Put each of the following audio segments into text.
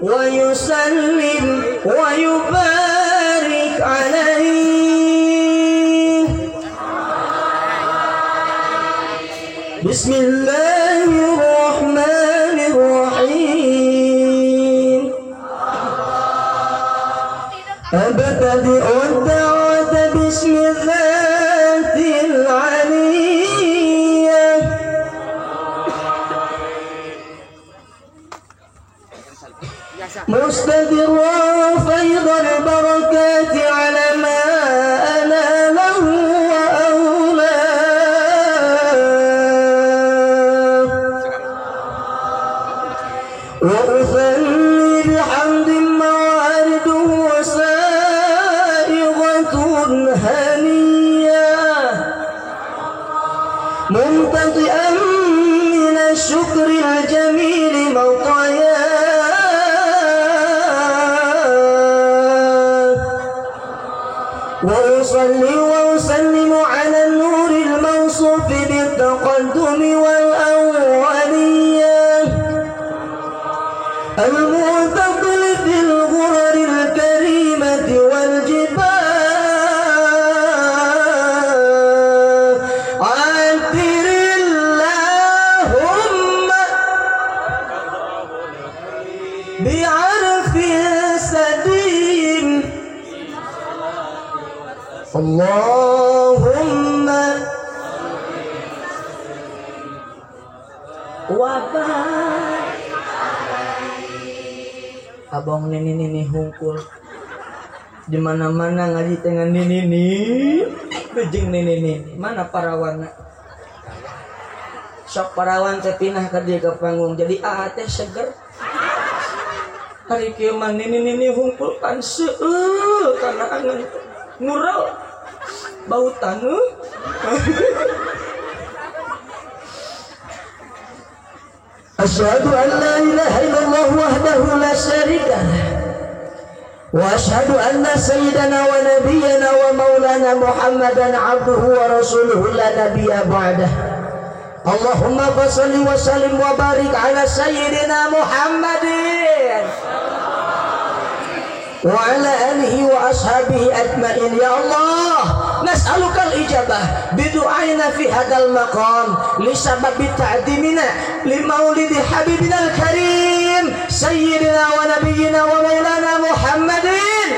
ويسلم ويبارك عليه. بسم الله الرحمن الرحيم. أبتدئ الدعوة باسم الذات العلية مستدرا فيض البركات على ما أناله وأولاه. وأثني بحمد موارده وسائغة هنية ممتطئا من الشكر الجميل مطيا. وأصلي وأسلم على النور الموصوف بالتقدم والأولية المعتقل في الغرر الكريمة والجبال. عطر اللهم بعرف سديم. اللهم وبارك. Abang nini nini hungkul di mana-mana ngaji dengan nini nini bejeng nini nini mana parawana sok parawan teh pinah ka dieu ka panggung jadi aa teh seger hari kieu mah nini nini hungkul pan seueuh kana angan ngurau bau taneuh. Asyhadu an la ilaha illallah wahdahu la syarika lah wa asyhadu anna sayyidana wa nabiyyana wa maulana Muhammadan abduhu wa rasuluhu la nabiyya ba'dah. Allahumma fashalli wa sallim wa barik ala sayyidina Muhammadin wa ala alihi wa ashabihi ajmain. Ya Allah, nas'alukal ijabah bidu'aina fi hadal maqam li sababi ta'dimina li maulidi habibina al-karim sayyidina wa nabiyyina wa maulana Muhammadin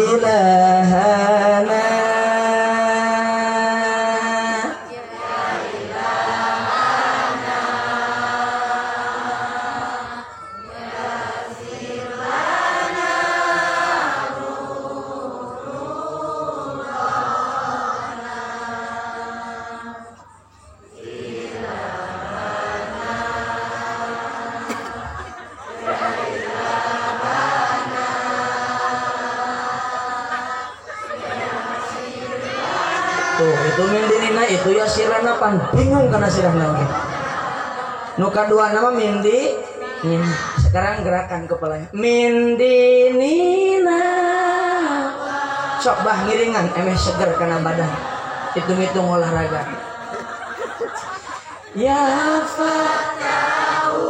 ilahana. Itu mindinina itu ya sirana pan bingung karena sirahna ge. Nu kadua nama mindi nina. Sekarang gerakan kepalanya mindinina. Sok bah ngiringan emeh seger kana badan. Hitung-hitung olahraga. Ya fatahu.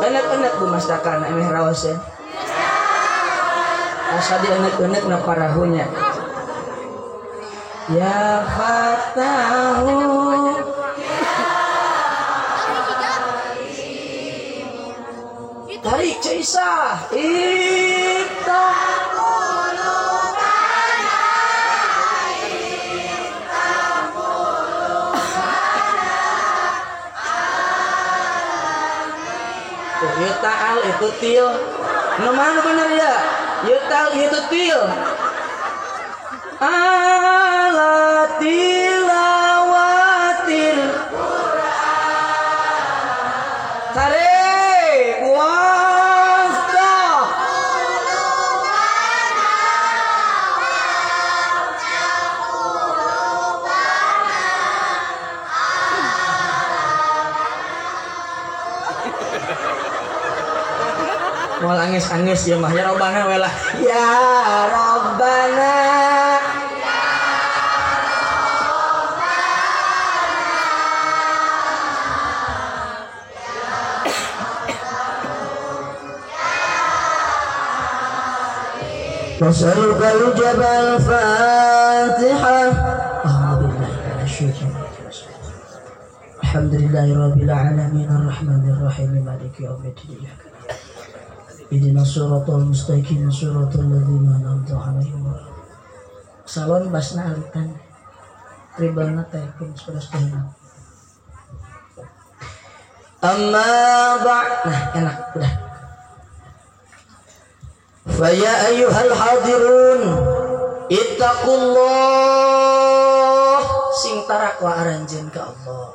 Enak-enak bu mastakan emeh raoseun. Asa di enek-enek na parahunya. Ya fatahu. Tarik Cisa. Iftah qulubana, iftah qulubana. Tuh, ya ta'al itu til. Nu mana bener ya? Ya ta'al itu til. Ala tilawatil Quran. Tarik wasta qulubana wafta qulubana. Mau angis-angis ya mah ya Robbana welah. Ya Robbana. نسألك الجبل الفاتحة. الحمد لله رب العالمين الرحمن الرحيم مالك يوم الدين اهدنا الصراط المستقيم صراط الذين أنعمت عليهم. Salon basna alitan tribalna teh pun sepuluh. Amma ba'd. Nah, enak udah. Fa ya ayyuhal hadirun ittaqullah, sing tarakwa aranjeun ka Allah.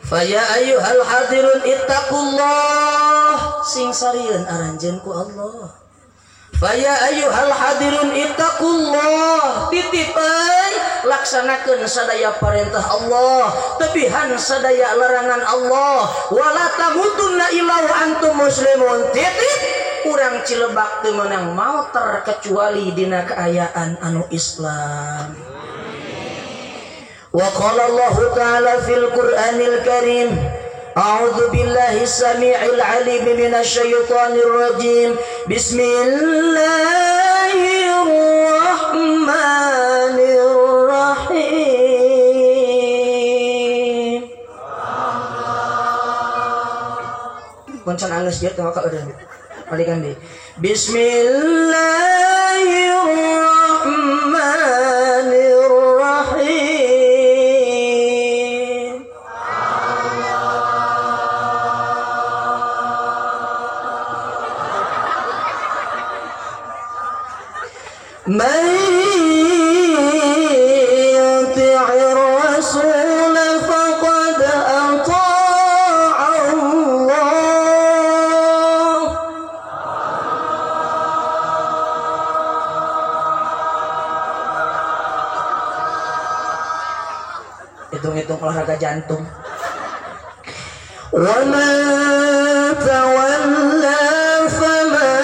Fa ya ayyuhal hadirun ittaqullah, sing sarieun aranjeun ku Allah. Fa ya ayyuhal hadirun ittaqullah, titipan laksanakeun sadaya perintah Allah, tebihan sadaya larangan Allah. Wala tamutunna illa wa antum muslimun. Titip urang Cilebak teu meunang maot terkecuali dina kaayaan anu Islam. Wa qala Allah ta'ala fil Qur'anil Karim, a'udzu billahi samii'il 'aliim minasyaitonir rajim. Bismillahirrahmanirrahim. Mun can alus ieu teh ka eureun. Balikan deui. Bismillahirrahmanirrahim. Man yuti'ir rasul faqad ata'a Allah. Hitung-hitung olahraga jantung. Wa man tawalla fama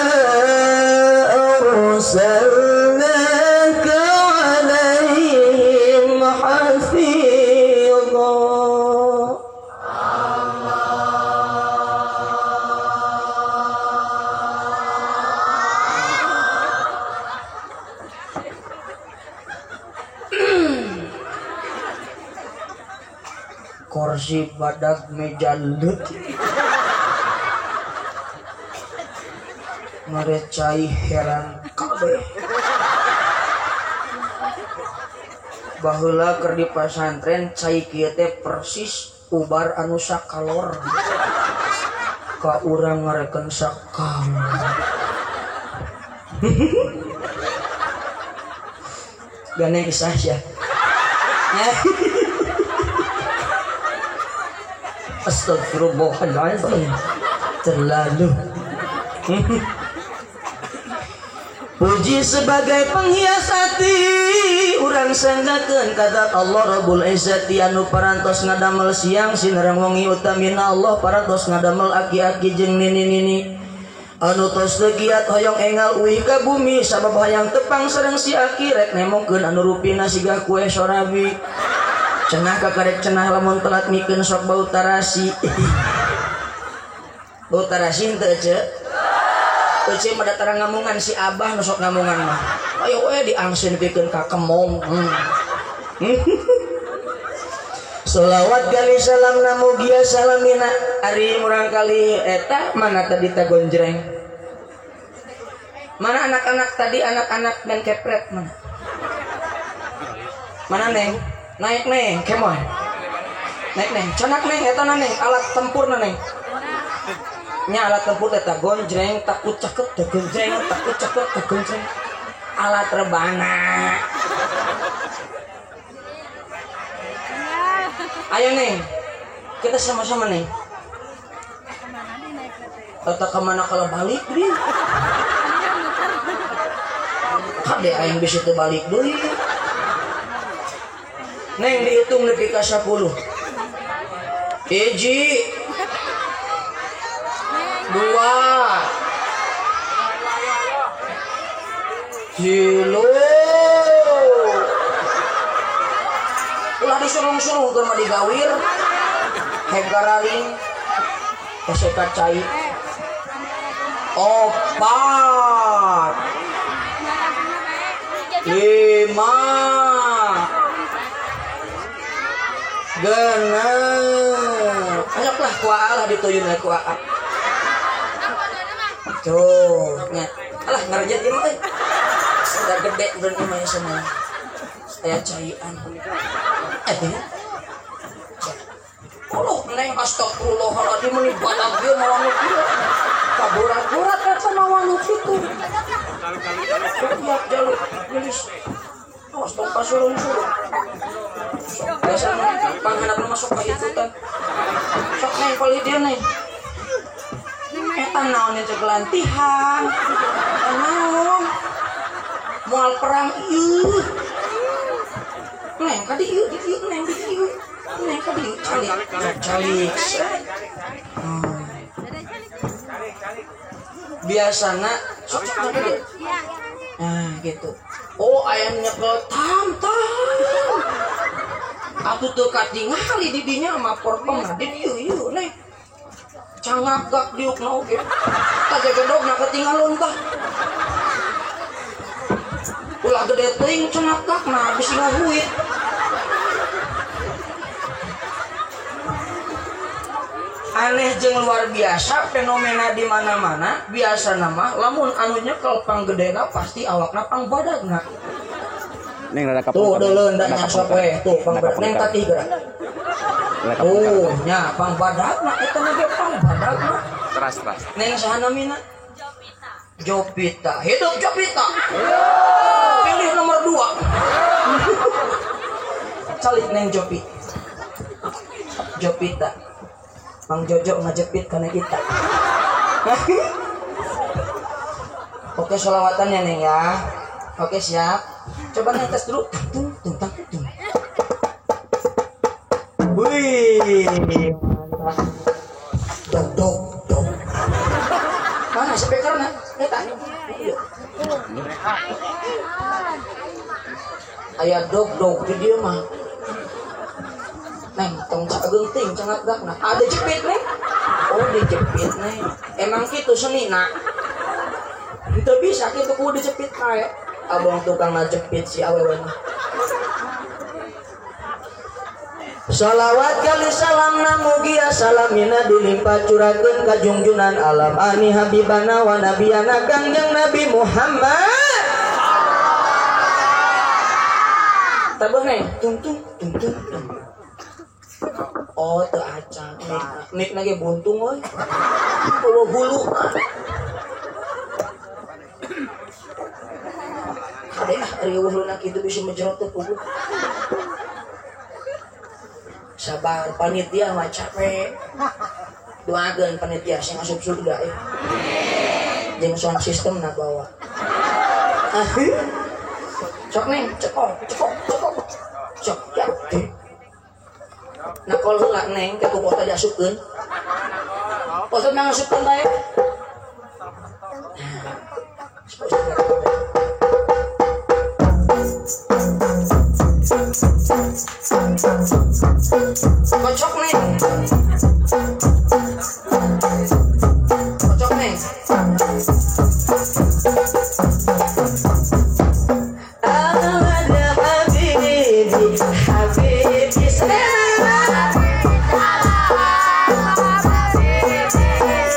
arsalna kursi badag meja leutik ngarecai heran kabeh. Baheula keur di pasantren cai kieu teh persis ubar anu sakalor ka urang ngareken sakalor. Gane isah ya. Astagfirullahaladzim, terlalu. Puji sebagai penghias hati urang sanggakeun ka Allah Rabbul Izzati anu parantos ngadamel siang sinerang wengi utamina Allah parantos ngadamel aki-aki jeung nini-nini anu tos teu kiat hoyong engal uih ka bumi sabab hayang tepang sareng si aki rek nemongkeun anu rupina siga kue sorabi. Cenah kakarek cenah lamun telat mikeun sok bau tarasi. Bau tarasi henteu ece. Ece mah datang ngamungan si abah nu sok ngamungan mah. Ayo we diangseun pikeun ka kemong. Sholawat kali salam namugia salamina ari murang kali eta mana tadi ta gonjreng. Mana anak-anak tadi, anak-anak main kepret mana? Mana neng? Naik neng, come on. Naik neng, canak neng, eta neng, alat tempur neng. Nya alat tempur eta gonjreng, takut cakep, teh gonjreng, takut cakep, teh gonjreng. Alat rebana. Ayo neng, kita sama-sama neng. Eta kemana kalau balik deui? Kade aing bisa teu balik deui. Neng dihitung nepi ka 10. Hiji, dua, tilu. Ulah disurung-surung keur mah digawir. Hegararing hese ka cai. Opat. 5 6. Anyoklah ku aa lah dituyun ku aa. Tuh, nya. Alah ngarejat ieu mah euy. Sudah gede beun ieu mah sana. Aya caian. Eh, Allah neng astagfirullahaladzim meni badag ieu mawa nu kieu. Kaborat-borat eta mawa nu kitu. Tiap jaluk gelis. Awas tong kasurung-surung. Sok biasana panghandapna masuk ka ikutan. Sok neng palih dieu neng. Eta naon yang cegelantihan. Naon? Moal perang ieu. Neng ka dieu, di dieu neng di dieu. Neng ka dieu calik. Calik. Biasana sok sok ka dieu. Nah, gitu. Oh, aya nyekel tam-tam. Atuh teu katingali di dinya mah porpeng di dieu ieu neng. Cangak gak diukna oge. Kajagedogna ketinggalon tah. Ulah gede teuing cangak gakna bisi ngahuit. Aneh jeung luar biasa fenomena di mana-mana biasa nama lamun anu nyekel panggedena pasti awakna pangbadagna. Neng rada kapung. Tuh deuleun da nya sok we tuh pangbadag neng tatih geura. Oh, nya pangbadagna eta mah ge pangbadagna. Teras-teras. Neng saha namina? Jopita. Jopita. Hidup Jopita. Pilih nomor 2. Calik neng Jopi. Jopita. Mang Jojo ngajepit karena kita. Oke, sholawatan ya neng ya. Oke, siap. Coba neng tes dulu. Tung tung tung tung. Wih, mantap. Dok dok dok. Mana speakernya? Eta. Aya dok dok di dieu mah. Neng, tong cageung ting cangak gakna. Ada jepit neng. Oh, dijepit neng. Emang kitu seni nak. Teu bisa kitu kudu dijepit kae. Abang tukang ngajepit si awewe mah. Salawat kali salam namugia salamina dilimpah curahkeun ka jungjunan alam ani habibana wa nabiyana Kangjeng Nabi Muhammad. Tabeuh neng, tung tung tung tung. Oh, teu acan. Nik na ge buntung euy. Eueuh hulu. Kade ah riweuh huluna kitu bisa menjerot teh puguh. Sabar panitia mah capek. Doakeun panitia sing asup surga ya. Jeung sound system na bawa. Sok neng, cekok, cekok, cekok. Sok ya. Nah kalau heula neng ke ku kota diasupkeun. Kota mah ngasupkeun bae. Kocok neng. Kocok neng. Ahmad habibi habibi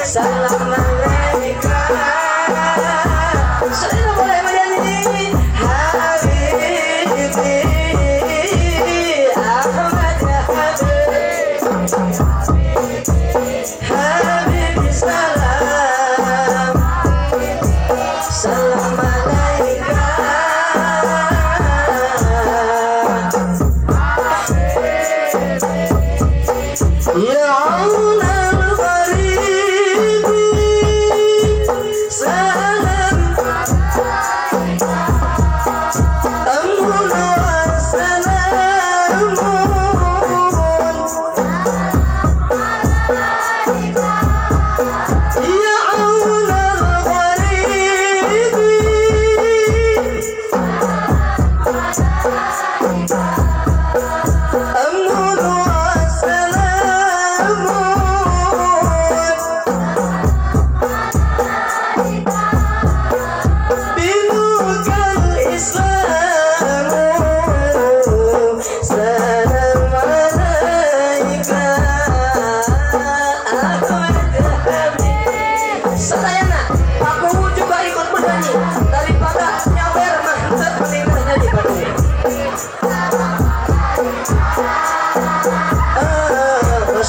salam alaika. Salam alaikum habibi Ahmad habibi salam salam alaika. Ya aunal gharibi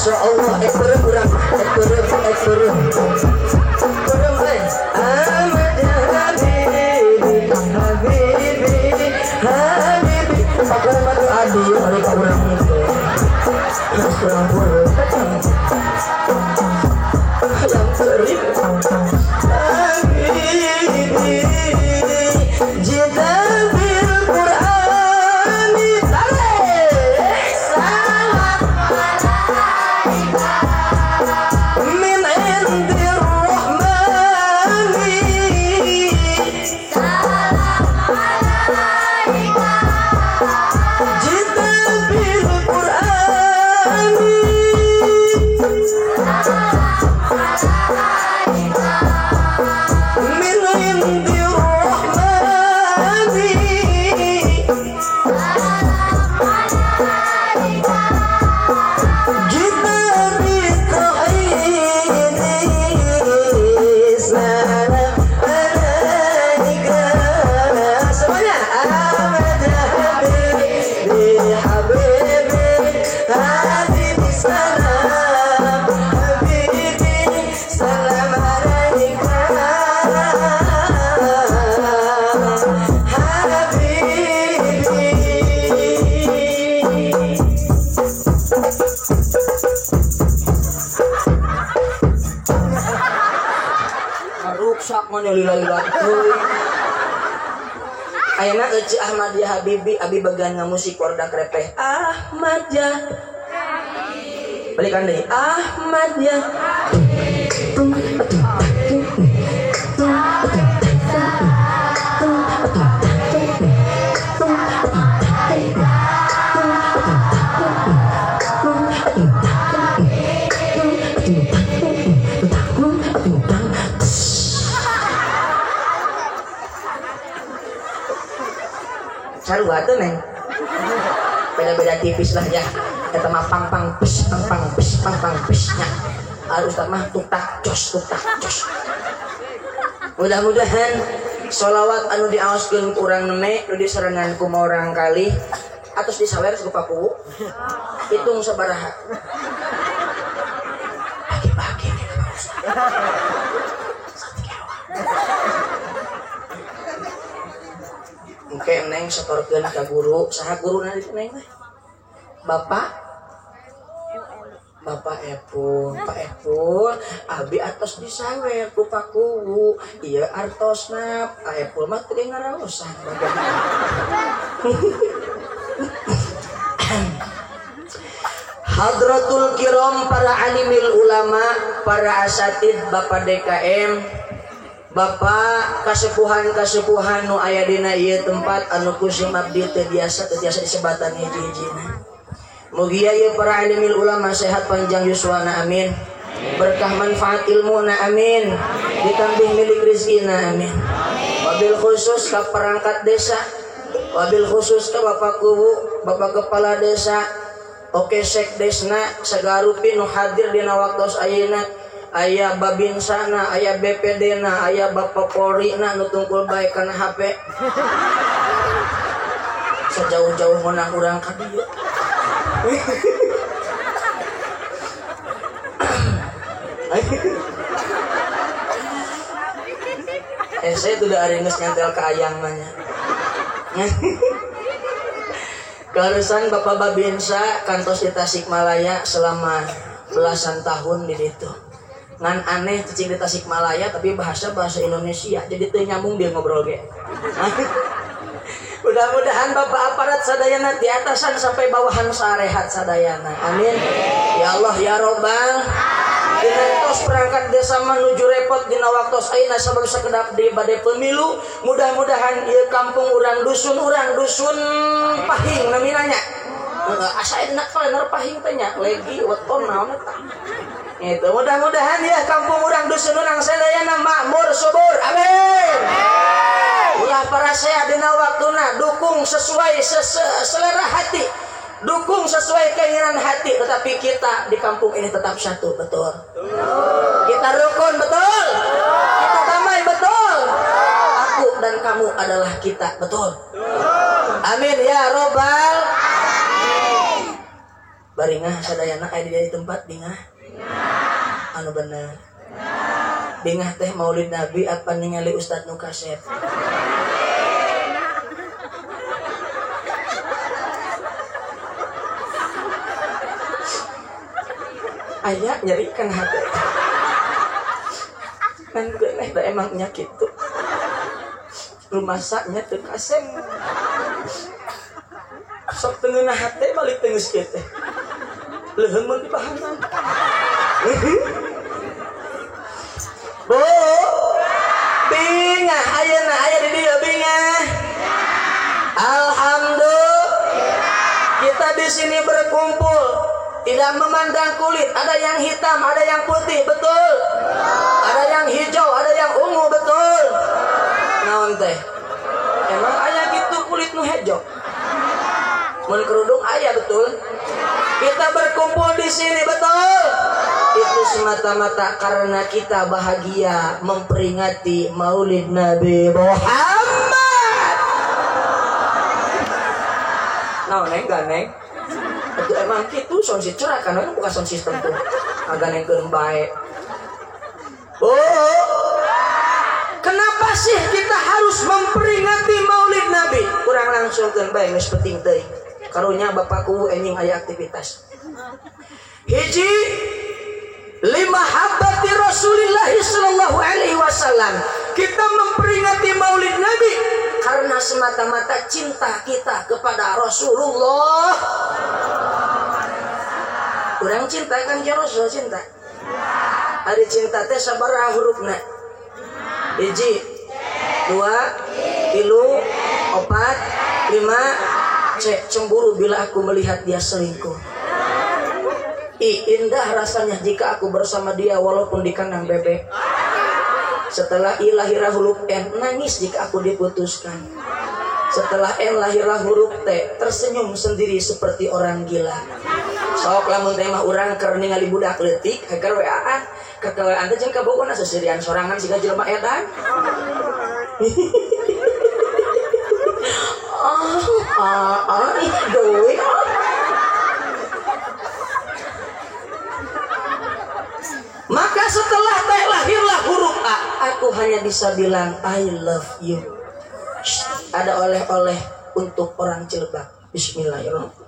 Masya Allah, beureum urang, beureum, beureum euy. Ahmad ya habibi, habibi, habibi. Pakai madu adi ari ka urang teh. Geus urang beureum. Hayang teuring. Habibi, jita bil Qur'ani tarik salam alaika min indir rahmani salam alaika jita bil Qur'ani salam alaika min indir rahmani salam alaika jita bitauhidi salam alaika. Semuanya Ahmad ya habibi, habibi, habibi salam, habibi salam alaika habibi. Ruksak mana lila-lila teuing. Ayeuna Ece Ahmad ya Habibi, abi bagian ngamusik wardak repeh. Ahmad ya balikan deui. Ahmad ya sarua teu neng. Beda-beda tipis lah ya. Eta mah pang pang pis pang pang pis pang pang pis nya. Ari ustaz mah tuktak jos tuktak jos. Mudah-mudahan sholawat anu diaoskeun ku urang neme nu diserengan ku urang kali atos disawer ku Pakuwu. Hitung sabaraha. Pagi-pagi kita Pak Ustaz. Satikewa. Engke neng setorkeun ka guru, saha guruna di neng teh? Bapak Bapak Epul, Pak Epul, abi atos disawer ku Pakuwu, ieu artosna, Pak Epul mah teu ngaraosan. Hadratul kiram, para alimil ulama, para asatid, Bapak DKM, Bapak kasepuhan-kasepuhan nu aya dina ieu tempat anu kusim abdi teu biasa disebatan hiji-hijina. Mugia ieu para alimil ulama sehat panjang yuswana amin. Berkah manfaat ilmuna amin. Ditambih milik rezekina amin. Wabil khusus ka perangkat desa, wabil khusus ka Bapak Kuwu, Bapak Kepala Desa, oke sekdesna sagarupi nu hadir dina waktos ayeuna. Aya Babinsana, aya BPD na, aya Bapak Polri na nu tungkul bae kana HP. Sejauh-jauh menang urang ka dieu. Saya tuh udah ari geus nyantel ka ayang mah nya. Kaleresan Bapak Babinsa kantos di Tasikmalaya selama belasan tahun di ditu. Ngan aneh cicing di Tasikmalaya tapi bahasa Indonesia jadi teu nyambung dia ngobrol ge. Mudah-mudahan Bapak aparat sadayana di atasan sampai bawahan sarehat sadayana. Amin. Ya Allah ya Robbal. Dina tos perangkat desa menuju repot dina waktos ayeuna sabab sakedap di bade pemilu, mudah-mudahan ieu kampung urang dusun Pahing namina nya. Asa enak kalender Pahing teh nya, legi weton naon eta. Itu mudah-mudahan ya kampung urang dusun urang sadayana makmur subur. Amin. Ulah para saya dina waktuna dukung sesuai selera hati, dukung sesuai keinginan hati, tetapi kita di kampung ini tetap satu, betul. Kita rukun, betul. Kita damai, betul. Aku dan kamu adalah kita, betul. Amin ya robbal alamin. Baringah sadayana aya di tempat bingah. Anu bener. Bingah teh Maulid Nabi apa ningali Ustad nu kasep. Aya nyerikan hati. Kan geuneh da emang nya kitu. Rumasanya teu kasep. Sok teu ngeunah hate balik teu geus kieu teh. Leuheung mun dipahaman. Bu, bingah ayeuna aya di dieu bingah. Alhamdulillah. Kita di sini berkumpul tidak memandang kulit, ada yang hitam, ada yang putih, betul. Ada yang hijau, ada yang ungu, betul. Naon teh? Emang aya gitu kulit nu hejo? Mun kerudung aya, betul. Kita berkumpul di sini, betul. Itu semata-mata karena kita bahagia memperingati Maulid Nabi Muhammad. Nah, neng gandeng. Itu emang gitu sound system kan bukan sound system tuh. Ngagandengkeun bae. Oh. Kenapa sih kita harus memperingati Maulid Nabi? Kurang langsungkeun bae geus penting teuing. Karunya bapakku enjing aya aktivitas. Hiji lima habbati Rasulillah sallallahu alaihi wasallam. Kita memperingati Maulid Nabi karena semata-mata cinta kita kepada Rasulullah. Urang cinta kan ka Rasul cinta. Ari cinta teh sabaraha hurufna? Hiji, dua, tilu, opat, lima. C, cemburu bila aku melihat dia selingkuh. I, indah rasanya jika aku bersama dia walaupun di kandang bebek. Setelah I lahirlah huruf N, nangis jika aku diputuskan. Setelah N lahirlah huruf T, tersenyum sendiri seperti orang gila. Sok lamun teh mah urang keur ningali budak leutik agar WA-an, ka WA-an teh jeung kabogona seserian sorangan siga jelema edan. Duit. Maka setelah teh lahirlah huruf A, aku hanya bisa bilang I love you. Shh, ada oleh-oleh untuk orang Cilebak. Bismillahirrahmanirrahim.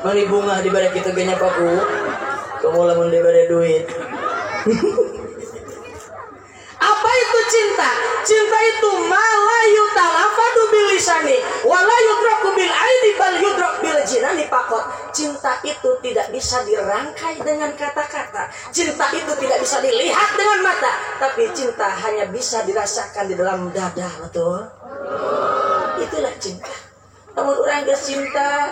Mari bunga diberi kita genya paku. Kamu lamun diberi duit. Apa itu cinta? Cinta itu malayu talafadu bil lisani wala yudraku bil aini bal yudrak bil jinani pakot. Cinta itu tidak bisa dirangkai dengan kata-kata. Cinta itu tidak bisa dilihat dengan mata, tapi cinta hanya bisa dirasakan di dalam dada, betul? Itulah cinta. Namun orang geus cinta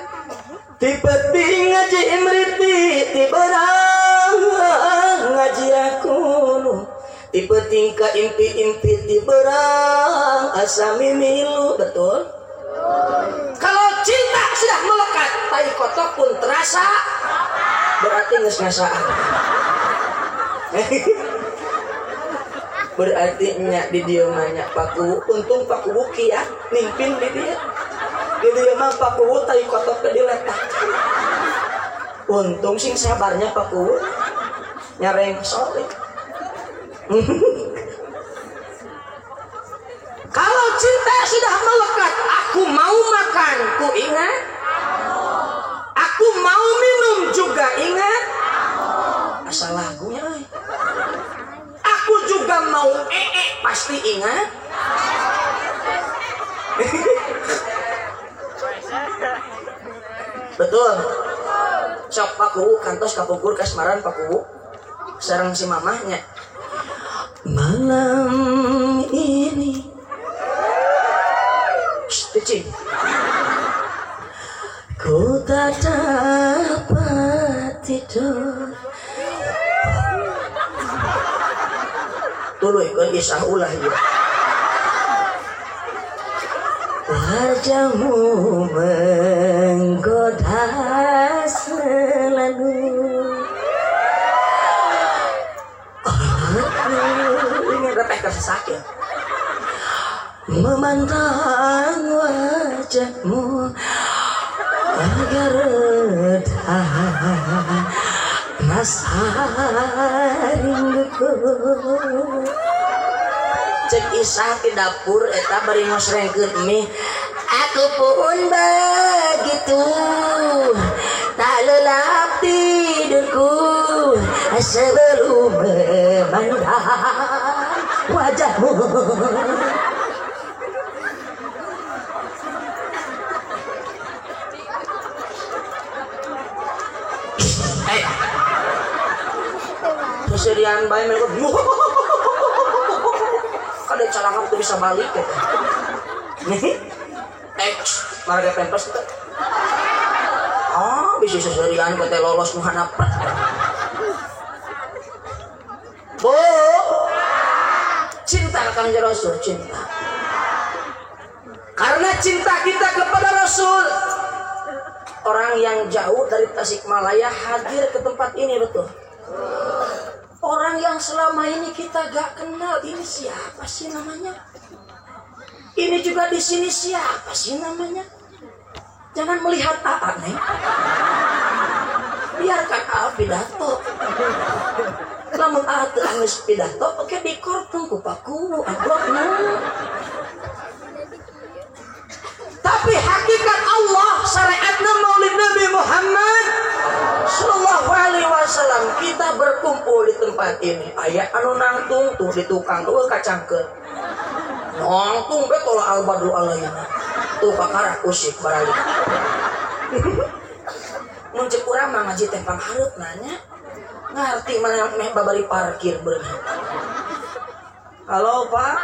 tipe ngaji imriti tiberang ngaji aku tipe tingkah impi-impi tiberang asa mimilu, betul? Kalau cinta sudah melekat, tai kotok pun terasa, berarti geus ngasaan. Berarti nya di dieu mah nya paku, untung paku buki ya, mimpin di dieu. Di dieu mah paku tai kotok teh diletakkan. Untung sing sabarnya paku nyareng soleh. Kalau cinta sudah melekat, aku mau makan, ku ingat. Aku mau minum juga ingat. Asal lagunya. Aku juga mau pasti ingat. Betul. Sok paku kantos kapungkur kasmaran paku sareng si mamahnya. Malam ini kecil. Ku tak dapat tidur. Tuluy keun isah ulah ieu. Wajahmu menggoda selalu. Ini repeh kesakit. memandang wajahmu agar reda rasa rinduku. Cek Isah di dapur eta bari ngosrengkeun mie. Aku pun begitu, tak lelap tidurku sebelum memandang wajahmu. Keserian bae mereka. Kada calangap tuh bisa balik ya. Nih. Marga pempes itu. Ah, bisa seserian kote lolos nu hanap. Bu. Cinta ka Kangjeng Rasul, cinta. Karena cinta kita kepada Rasul. Orang yang jauh dari Tasikmalaya hadir ke tempat ini, betul. Orang yang selama ini kita gak kenal, ini siapa sih namanya? Ini juga di sini siapa sih namanya? Jangan melihat AA, Neng. Biarkan AA pidato. Lamun AA teu anggeus pidato, oke dikortung ku paku, amplopna. Tapi hakikat Allah syariatna Maulid Nabi Muhammad Sallallahu alaihi wasallam, kita berkumpul di tempat ini. Aya anu nangtung tuh di tukang tuh kacangkeun. Nangtung be tolak albadru alaina. Tuh kakara usik baralik. Mun ceuk urang mah ngaji teh panghareup nanya. Ngarti mana meh babari parkir beunang. Halo Pak.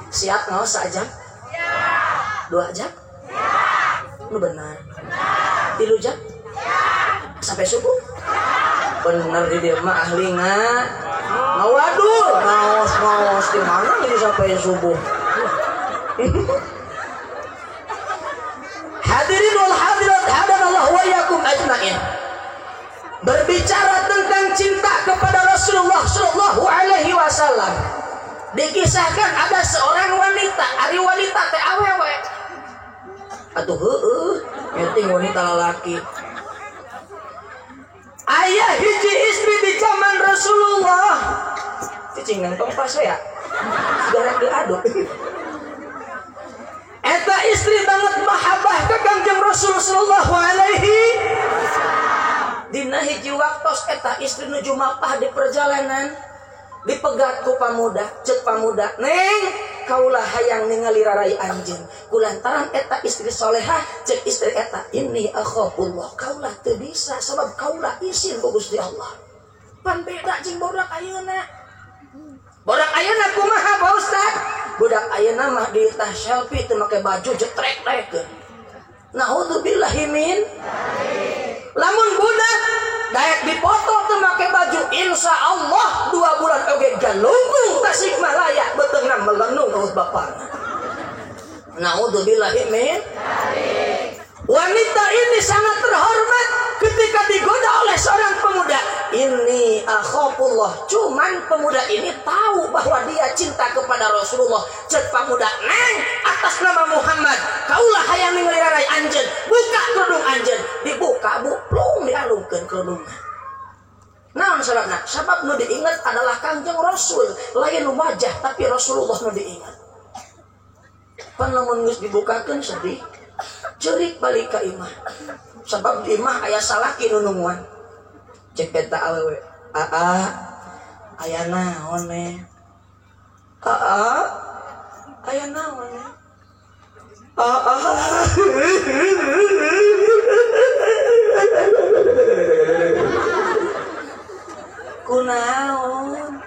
Siap ngaos saja? Siap. 2 jam? Siap. Nu benar. 3 jam? Siap. Sampai subuh? Siap. Bener di dia mah ahli ngawadul ngaos-ngaos di mana ini sampai subuh. Hadirin wal hadirat hadanallahu wa iyyakum ajmain. Berbicara tentang cinta kepada Rasulullah sallallahu alaihi wasallam. Dikisahkan ada seorang wanita, ari wanita teh awewe. Atuh heueuh, nyeting wanita lalaki. Ayah hiji istri di zaman Rasulullah. Cicing nangtong pas ya. Garek diaduk. Eta istri banget mahabbah ka Kangjeng Rasul sallallahu alaihi. Dina hiji waktos eta istri nuju mapah di perjalanan. Dipegat ku pamuda, cek pamuda, neng kaulah hayang ningali rarai anjeun. Kulantaran eta istri solehah, cek istri eta ini akhafullah, kaulah teu bisa sabab kaulah isin ku Gusti Allah. Pan beda jeung budak ayeuna. Budak ayeuna kumaha Pak Ustad? Budak ayeuna mah ditah selfie teu make baju jetrek-trekeun. Naudzubillahi min. Lamun budak daek dipoto teu make baju, insya Allah 2 bulan oge galunggung Tasikmalaya beutengna melenung eueuh bapana. Naudzubillahi min. Wanita ini sangat terhormat ketika digoda oleh seorang pemuda. Ini akhafullah. Cuman pemuda ini tahu bahwa dia cinta kepada Rasulullah. Cek pemuda, neng atas nama Muhammad, kaulah hayang ningali rarai anjeun, buka kerudung anjeun. Dibuka bu, plung dialungkeun kerudungna. Naon sababna? Sabab nu diingat adalah Kangjeng Rasul, lain wajah tapi Rasulullah nu diingat. Pan lamun geus dibukakeun sedih. Cerik balik ka imah. Sabab di imah aya salaki nu nungguan. Cek eta awewe, "Aa, aya naon ne? Aa, aya naon ne? Aa." Kunaon?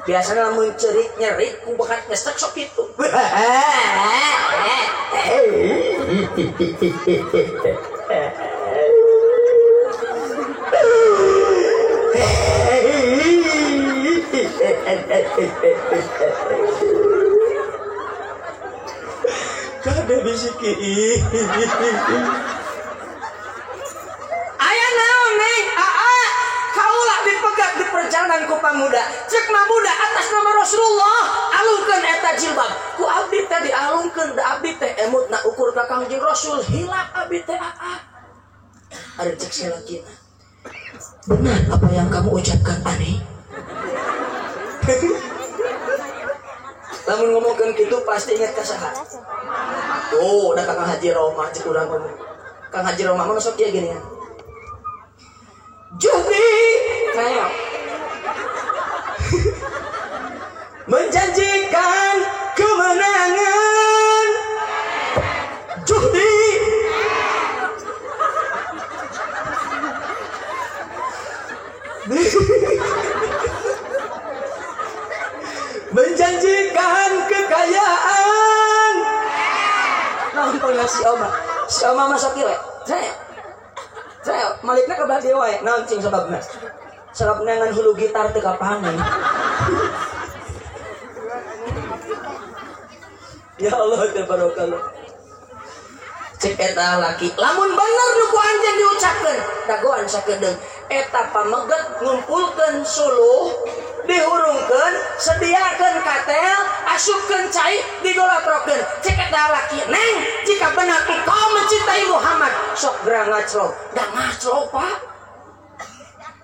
Biasanya lamun cerik nyerik ku bakat nyesek sok kitu. Kada bisiki. Aya naon neng? Aa, kaulah dipegat di perjalanan Didatangan ku pamuda. Cek mamuda atas nama Rasulullah, alungkeun eta jilbab. Ku abdi teh dialungkeun, da abdi teh emutna ukur ka Kangjeng Rasul, hilap abdi teh aa. Ari cek salakina. Benar apa yang kamu ucapkan aneh? Lamun ngomongkeun kitu pasti ingat ka saha? Tuh, da Kang Haji Roma cek urang ngomong. Kang Haji Roma mah sok ieu gini kan. Juhdi kayak menjanjikan kemenangan. Juhdi menjanjikan kekayaan. Naon si Oma? Si Oma masuk ieu we. Saya malikna ke belah dieu wae. Naon cing sababna? Sababna ngan hulu gitar teu kapanggih. Ya Allah tabarakallah. Cek eta laki, lamun bener nu ku anjeun diucapkeun, dagoan sakedeung. Eta pameget ngumpulkeun suluh, dihurungkeun, sediakeun katel, asupkeun cai, digolotrokeun. Cek eta laki, neng, jika benar engkau mencintai Muhammad, sok geura ngaclok. Da ngaclok, Pak.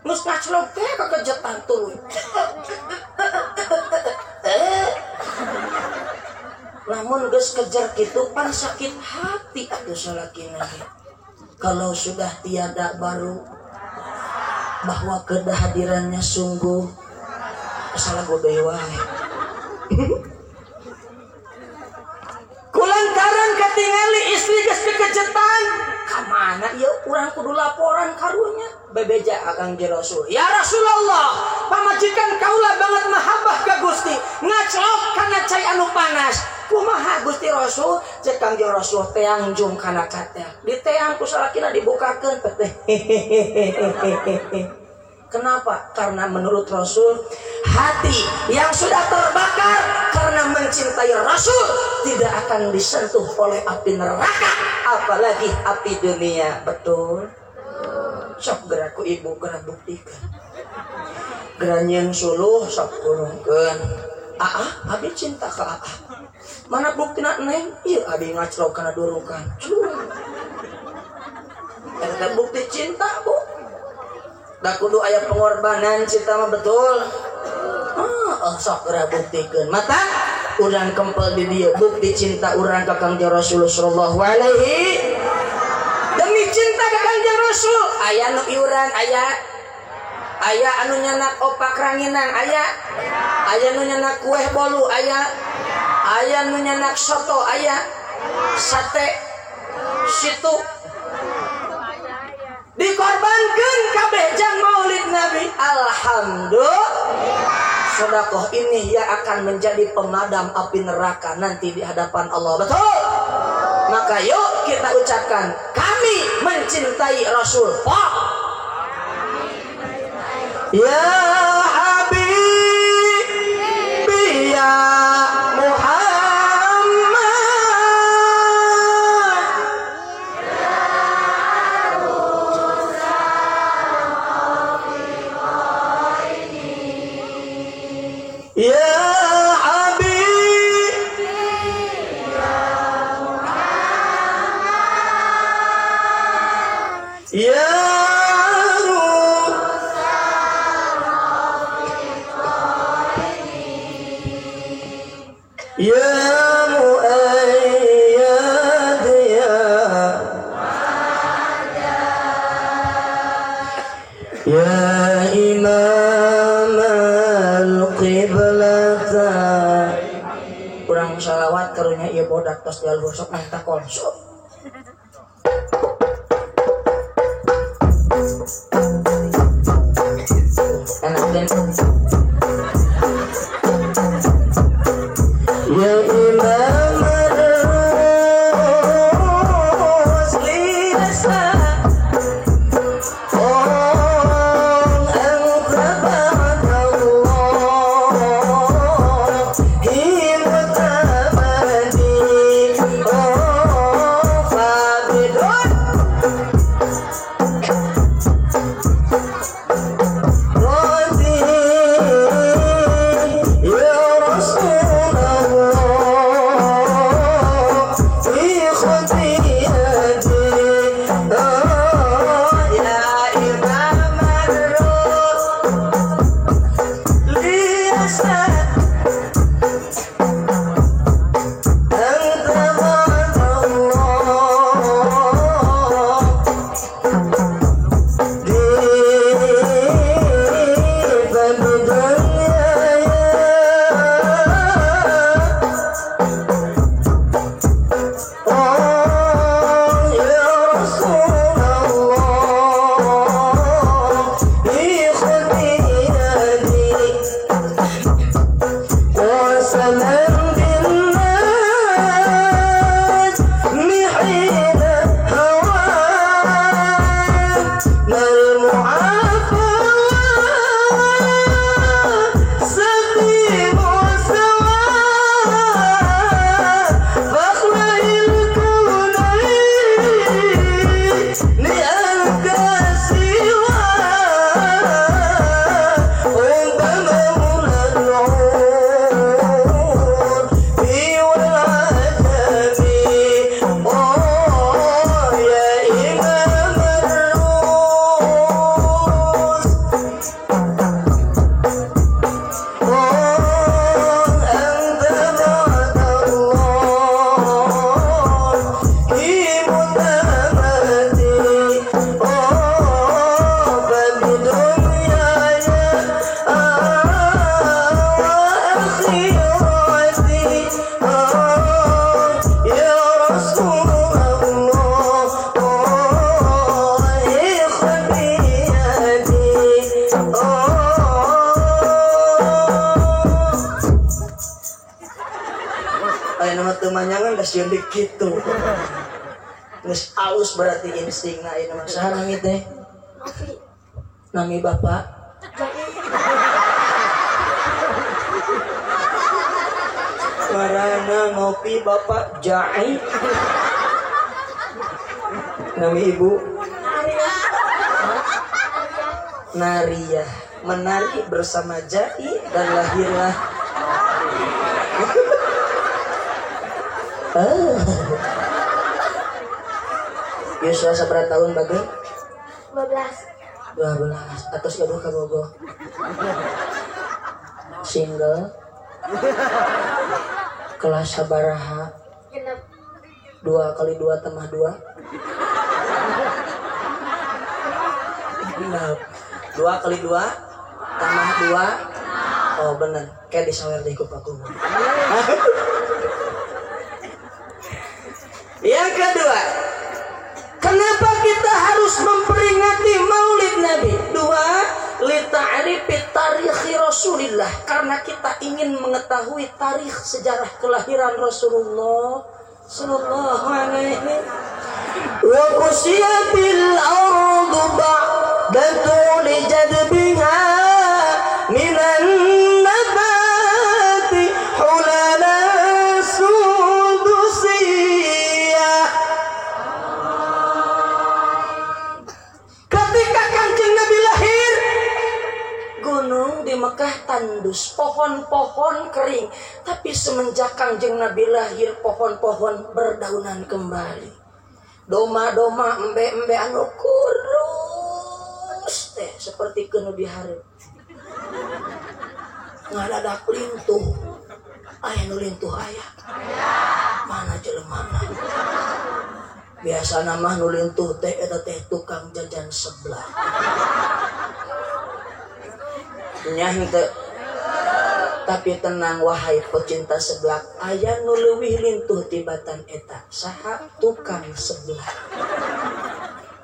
Geus ngaclok teh kakejetan tuluy. Lamun geus kejar kitu pan sakit hati atuh salakina. Kalau sudah tiada baru bahwa kehadirannya sungguh salah bodoh wae. Kulantaran katingali istri geus kekejetan, ka mana ieu urang kudu laporan karunya. Bebeja ka Kangjeng Rasul. Ya Rasulullah, pamajikan kaula banget mahabbah ka Gusti, ngaclok kana cai anu panas. Kumaha Gusti Rasul? Cek Kangjeng Rasul teang jung kana katel. Diteang ku salakina dibukakeun teh. Kenapa? Karena menurut Rasul, hati yang sudah terbakar karena mencintai Rasul tidak akan disentuh oleh api neraka, apalagi api dunia. Betul? Sok geraku ibu gerak buktikan. Geranyeun suluh sok kurungkeun. Aa, abi cinta ka aa. Mana buktina neng? Ieu abi ngaclok kana durukan. Eta bukti cinta, Bu. Da kudu aya pengorbanan cinta mah betul. Ah, sok geura buktikeun. Mata urang kempel di dieu bukti cinta urang ka Kangjeng Rasul sallallahu alaihi. Demi cinta ka Kangjeng Rasul, aya nu iuran, aya aya anu nyanak opak ranginang, aya aya nu nyanak kueh bolu, aya aya nu nyanak soto, aya sate situ. Dikorbankan kabeh jang maulid Nabi. Alhamdulillah. Sedekah ini yang akan menjadi pemadam api neraka nanti di hadapan Allah. Betul? Maka yuk kita ucapkan, kami mencintai Rasul. Pak. Ya Habibi ya Muhammad. Ya Habib ya Muhammad ya Ya Muayyad ya Ya Imam al-Qiblata. Kurang salawat karunya ieu bodak tos dialhur sok nang takon. Sok. Enak den. Ya Imam ar-Rusli anta ba'dallahi mutabadi fabidun radi Geus sieun kitu. Geus alus berarti instingna ieu mah. Saha nami teh? Novi. Nami bapak? Jai. Karena ngopi bapak Jai. Nami ibu? Naria. Menari bersama Jai dan lahirlah. Oh. Yuswa seberapa tahun bagai? 12. 12. Atos gaduh kabogoh. Single. Kelas sabaraha? 2 kali 2 tambah 2. 2 kali 2 tambah 2. Oh bener, kayak disawer deh ku aku. Yang kedua, kenapa kita harus memperingati Maulid Nabi? 2, li ta'rifi tarikhi Rasulillah, karena kita ingin mengetahui tarikh sejarah kelahiran Rasulullah sallallahu alaihi wa qusiyatil ardu ba'da tuli jadbiha minan nabati hulala sudusiyah. Ketika Kanjeng Nabi lahir, gunung di Mekah tandus, pohon-pohon kering. Tapi semenjak Kanjeng Nabi lahir, pohon-pohon berdaunan kembali. Doma-doma, embe-embe anu kurus teh seperti kenu dihareup. Ngadadak lintuh. Aya nu lintuh aya. Mana jelemana? Biasana mah nu lintuh teh eta teh tukang jajan sebelah. Nyah henteu. Tapi tenang wahai pecinta seblak, aya nu leuwih lintuh tibatan eta. Saha tukang seblak.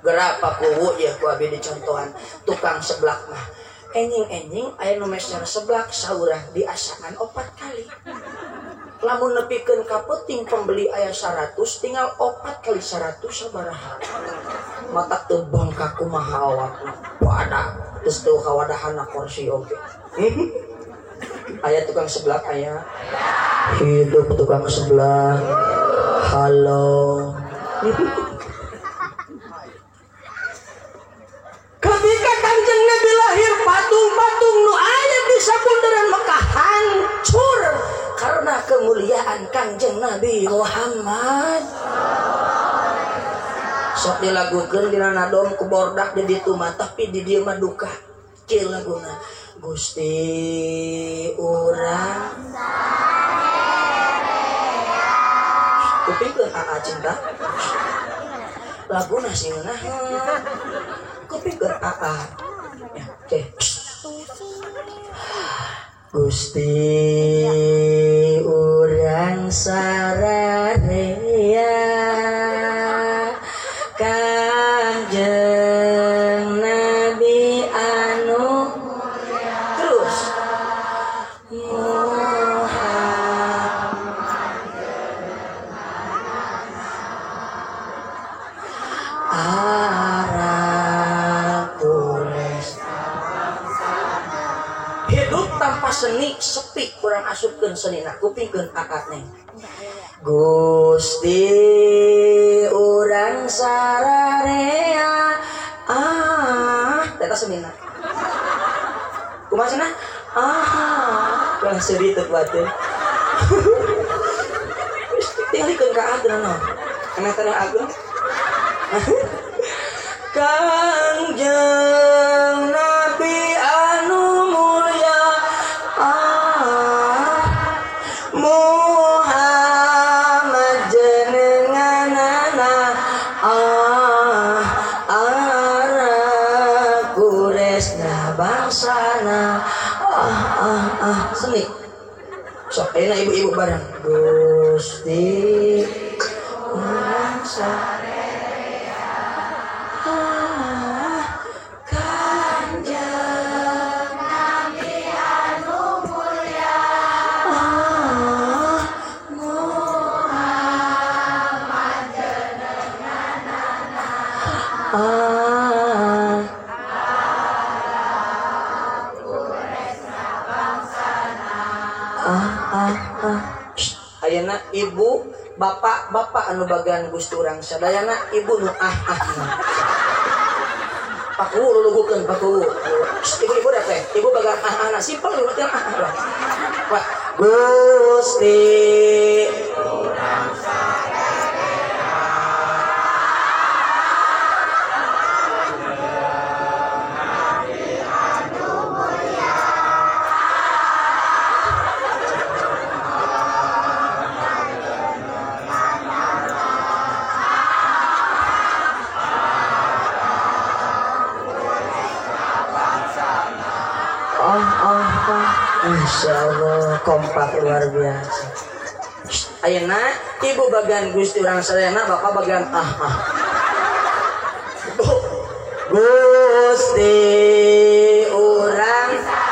Gerapa kuwu ya ku abi dicontohan tukang seblak mah. Enjing-enjing aya nu meser seblak saurang diasaan 4 kali. Lamun nepikeun ka peuting pembeli aya 100 tinggal 4 kali 100 sabaraha. Matak teu bangka kumaha awakna. Wadah geus teu kawadahana kursi oge. Aya tukang seblak aya. Hidup tukang seblak. Halo. Ketika Kanjeng Nabi lahir, patung-patung nu aya di sabunderan Mekah hancur karena kemuliaan Kanjeng Nabi Muhammad. Sok dilagukeun dina nadom ku bordak di ditu mah, tapi di dieu mah duka. Kieu laguna, Gusti urang kupikeun aa cinta. Laguna sing ngeunaheun. Kupikeun aa. Ya, oke. Gusti urang sararea Kanjeng Nabi anu mulia. Terus Muhammad Arab Quraisy. Hidup tanpa seni sepi, kurang asupkeun senina, kupingkeun akad neng. Gusti urang sararea ah eta senina. Kumaha cenah? Ah, ulah seuri teu kuat teh. Wis tingalikeun ka ageun naon. Kana teh ageun. Kanjeng Nabi anu mulia ah Muhammad jenenganana ah Arab Quraisy bangsana ah ah ah seni. Sok ayeuna ibu-ibu bareng. Gusti urang sararea ah Kanjeng Nabi anu mulia ah Muhammad Ah. Ah ah ah. Ayeuna ibu bapak bapak anu bagian Gusti urang sadayana ibu nu ah ah. Paku lulugukeun paku. Ibu-ibu dah teh, ibu bagian ah ah simpel ibu teh ah ah. Pak Gusti urang sadayana. Masya Allah, kompak luar biasa. Ayeuna ibu bagian Gusti urang sadayana, bapak bagian ah ah. Gusti urang sadayana.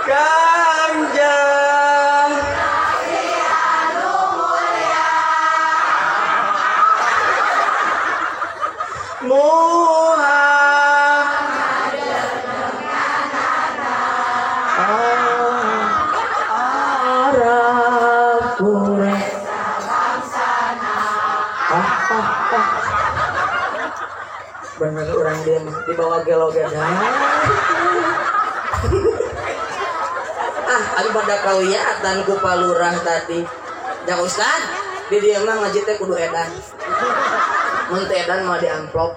Kanjeng Muhammad Arab Quraisy. Bener orang dia mah dibawa gelo geda. Ah, abi pada kawiatan ku palurah tadi. Jang Ustad, di dieu mah ngaji teh kudu edan. Mun teh edan mah di amplop.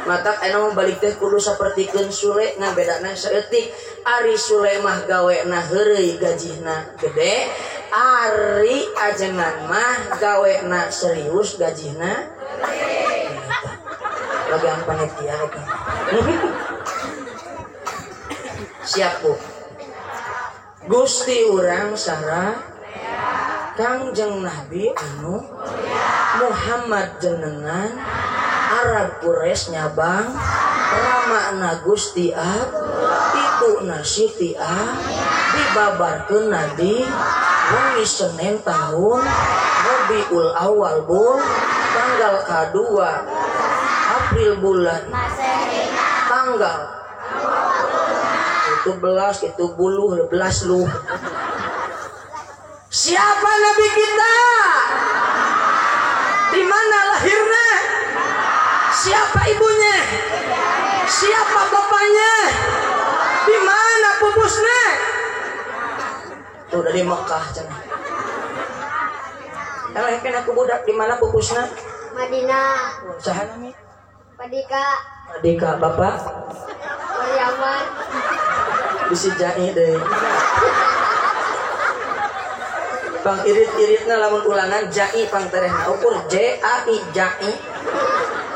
Matak aya mah balik teh kudu sapertikeun Sule ngan bedana saeutik. Ari Sule mah gawena heureuy gajihna gede, ari ajengan mah gawena serius gajihna gede. Bagian panitia eta. Siap Bu. Gusti urang sara Kangjeng Nabi anu Muhammad jenengan Arab Quraisy nyabang ramana Gusti Ab ibu Siti A dibabarkeun Nabi wengi Senin tahun Rabiul Awal bul tanggal kadua April bulan tanggal itu belas itu buluh belas lu. Siapa Nabi kita? Di mana lahirnya? Siapa ibunya? Siapa bapaknya? Di mana pupusnya? Tuh dari Mekah cenah. Elehkeun aku budak di mana pupusna? Madinah. Saha nami? Padika. Padika bapak? Mariaman. Bisi jai deui. Pang irit-iritna lamun ulangan jai pang terehna ukur J A I jai.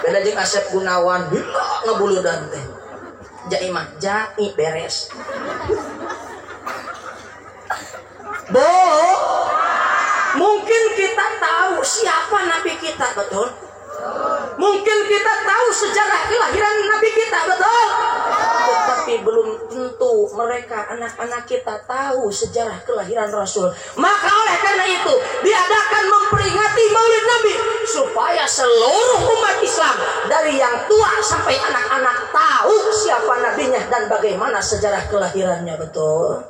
Beda jeung Asep Gunawan bila ngebuludan teh. Jai mah jai beres. Bo, mungkin kita tahu siapa nabi kita, betul? Mungkin kita tahu sejarah kelahiran nabi kita, betul? Tetapi belum tentu mereka anak-anak kita tahu sejarah kelahiran Rasul. Maka oleh karena itu diadakan memperingati Maulid Nabi supaya seluruh umat Islam dari yang tua sampai anak-anak tahu siapa nabinya dan bagaimana sejarah kelahirannya, betul?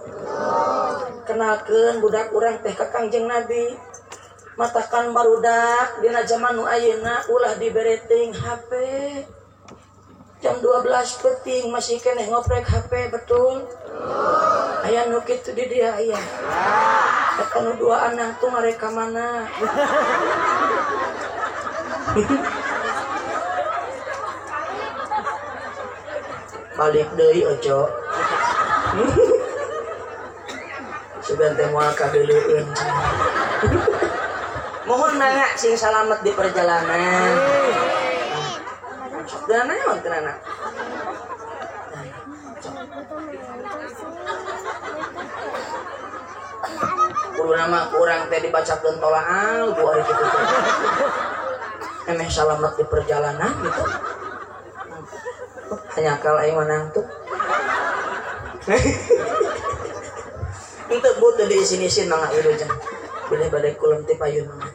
Kenalkeun budak urang teh ka Kangjeng Nabi. Matakan barudak dina zaman nu ayeuna ulah dibere teuing HP. Jam 12 peuting masih keneh ngoprek HP, betul? Aya nu kitu di dia aya. Eta nu dua anak tuh mereka mana? Balik deui ojo. Sugan teh moal kadeuleueun. Mohon nanya sing salamet di perjalanan. Dan naon tenana. Kudu nama kurang teh dibacakeun tolaal bu ari kitu teh. Emeh salamet di perjalanan gitu. Hanya kal aing mah nangtuk. Henteu butuh diisin-isin mangga ieu jang. Bilih bade kulem ti payun mangga.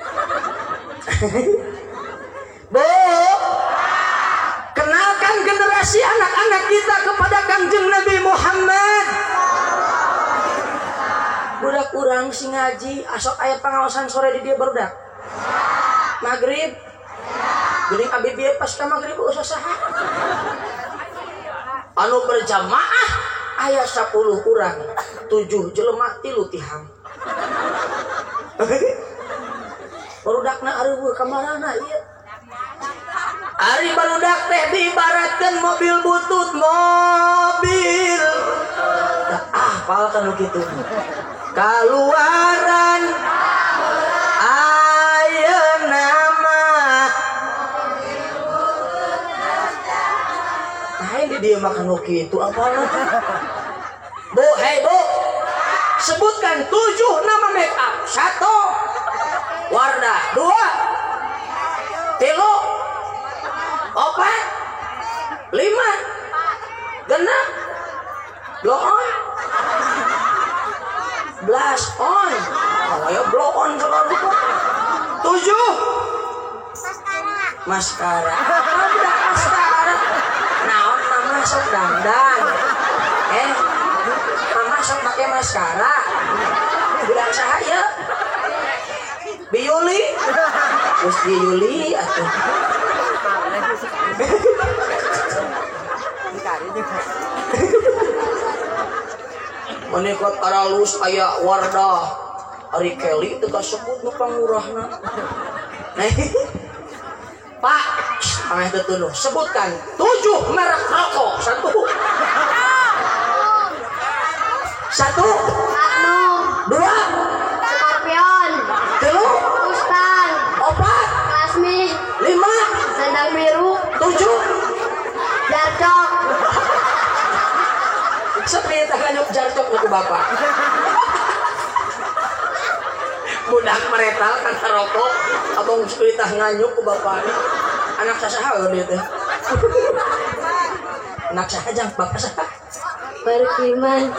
Bu, kenalkan generasi anak-anak kita kepada Kangjeng Nabi Muhammad. Budak urang sing ngaji, asok aya pangaosan sore di dia barudak. Maghrib. Geuning abi bieu pas ka maghrib usah saha. Anu berjamaah aya 10 urang, 7 jelema 3 tihang. Barudakna areuweuh ka marana ieu. Ari barudak teh diibaratkeun mobil butut, mobil. Ah, apal kan kitu. Kaluaran ayeuna mah. Nah, ini dia makan nu kitu apalna. Bu, hei bu. Sebutkan 7 nama make up. 1 Wardah, 2 3 4 5 6 blow on, blush on, oh ya blow on kalau gitu. 7 maskara, maskara, apa budak maskara? Naon mama sok dandan, mama sok pakai maskara, budak saha ya? Biyuli, terus Biyuli atuh. Menikot aralus aya Wardah Ari Kelly teu kasebut nu pangurahna. Pak, ameh teu tunduh. Sebutkan 7 merek rokok. 1 1 Magnum, 2 Scorpion, 3 Mustang, 4 Klasmi, 5 Sandang Biru, 7 Jarcok. Seperti nganyuk jarcok ku bapak. Budak meretal kana rokok, abong sepitah nganyuk ku bapak. Anak saha dia teh? Anak saha jang bapak saha? Warkiman.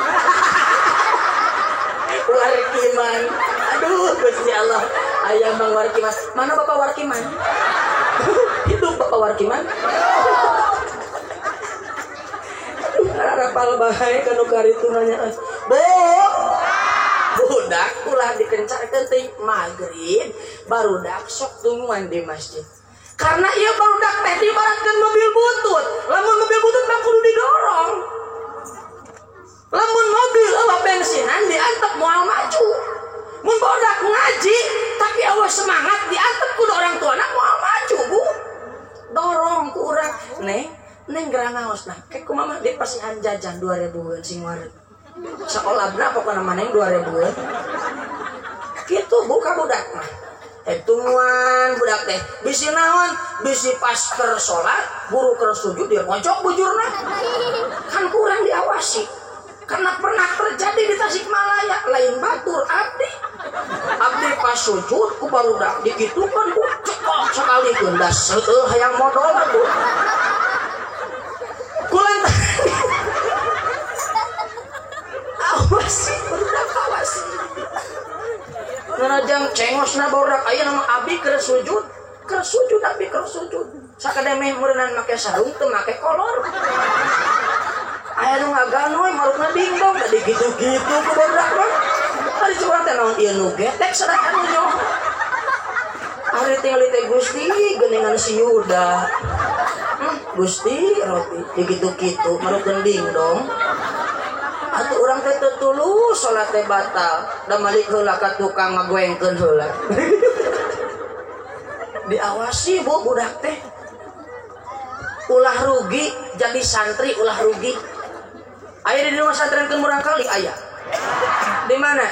Warkiman. Aduh, Gusti Allah. Aya Mang Warkiman. Mana Bapak Warkiman? Hidup Bapak Warkiman. Rapal bae kanu karitu nanya. Bu. Budak ulah dikencarkeun teh maghrib, barudak sok tungguan di masjid. Karena ieu barudak teh diibaratkeun mobil butut. Lamun mobil butut mah kudu didorong. Lamun mobil eueuh bensinan diantep moal maju. Mun barudak ngaji tapi eueuh semangat diantep kudu orang tuana moal maju, Bu. Dorong ku urang. Neng, neng gerang ngaos nah, kayak kumama di pasihan jajan 2000-an sing wareg. Sekolahna pokona mah neng 2000-an. Kitu buka budak mah. Tungguan budak teh, bisi naon, bisi pas keur salat, guru keur sujud dia ngocok bujurna. Kan kurang diawasi. Karena pernah terjadi di Tasikmalaya, lain batur abdi. Abdi pas sujud ku barudak dikitukeun bu, cekok sekali geundas seueuh hayang modol bu. Kulantaran awas barudak awas. Ngarajang cengosna barudak aya nama abi keur sujud abi keur sujud. Sakademeh meureunnan make sarung teu make kolor. Aya nu ngaganoy marukna dingdong tadi gitu-gitu ku barudak mah. Ari curang teh naon ieu nu getek sadaya anu nyoh. Ari tingali teh Gusti geuningan si Yuda. Gusti roti digitu-gitu marukna dingdong. Atuh urang teh teu tulus salat teh batal, da malik heula ka tukang ngagoengkeun heula. Diawasi bu budak teh. Ulah rugi jadi santri ulah rugi. Aya di rumah santren keun murang kali aya. Di mana?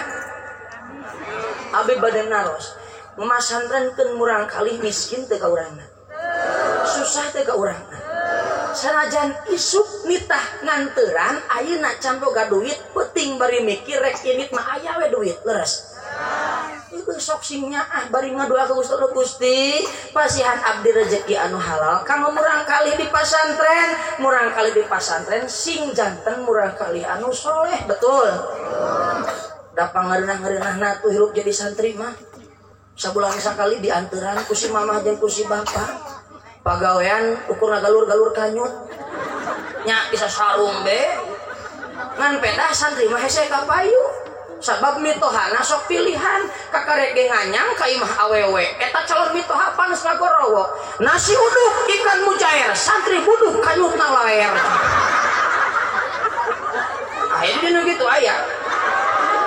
Abi bade naros. Masantren keun murang kali miskin teu ka urangna. Susah teu ka urangna. Sanajan isuk nitah nganteran ayeuna can boga duit peuting bari mikir rek indit mah aya we duit leres. Ieu sok sing nyaah bari ngadoa ka Gusti Allah, Gusti pasihan abdi rezeki anu halal kanggo murang kali di pasantren, murang kali di pasantren sing janten murang kali anu soleh, betul. Da pangareunah-ngeureunahna tuh hirup jadi santri mah. Sabulan sakali dianteran ku si mamah jeung ku si bapak. Pagawean ukur ngagalur-galur kanyut. Nya bisa sarung be. Ngan pedah santri mah hese ka payu. Sabab mitohana sok pilihan kakarek ge nganyang ka imah awewe. Eta calon mitoha panas ngagorowok. Nasi uduk ikan mujair, santri buduk kanyutna laer. Aya dina kitu aya.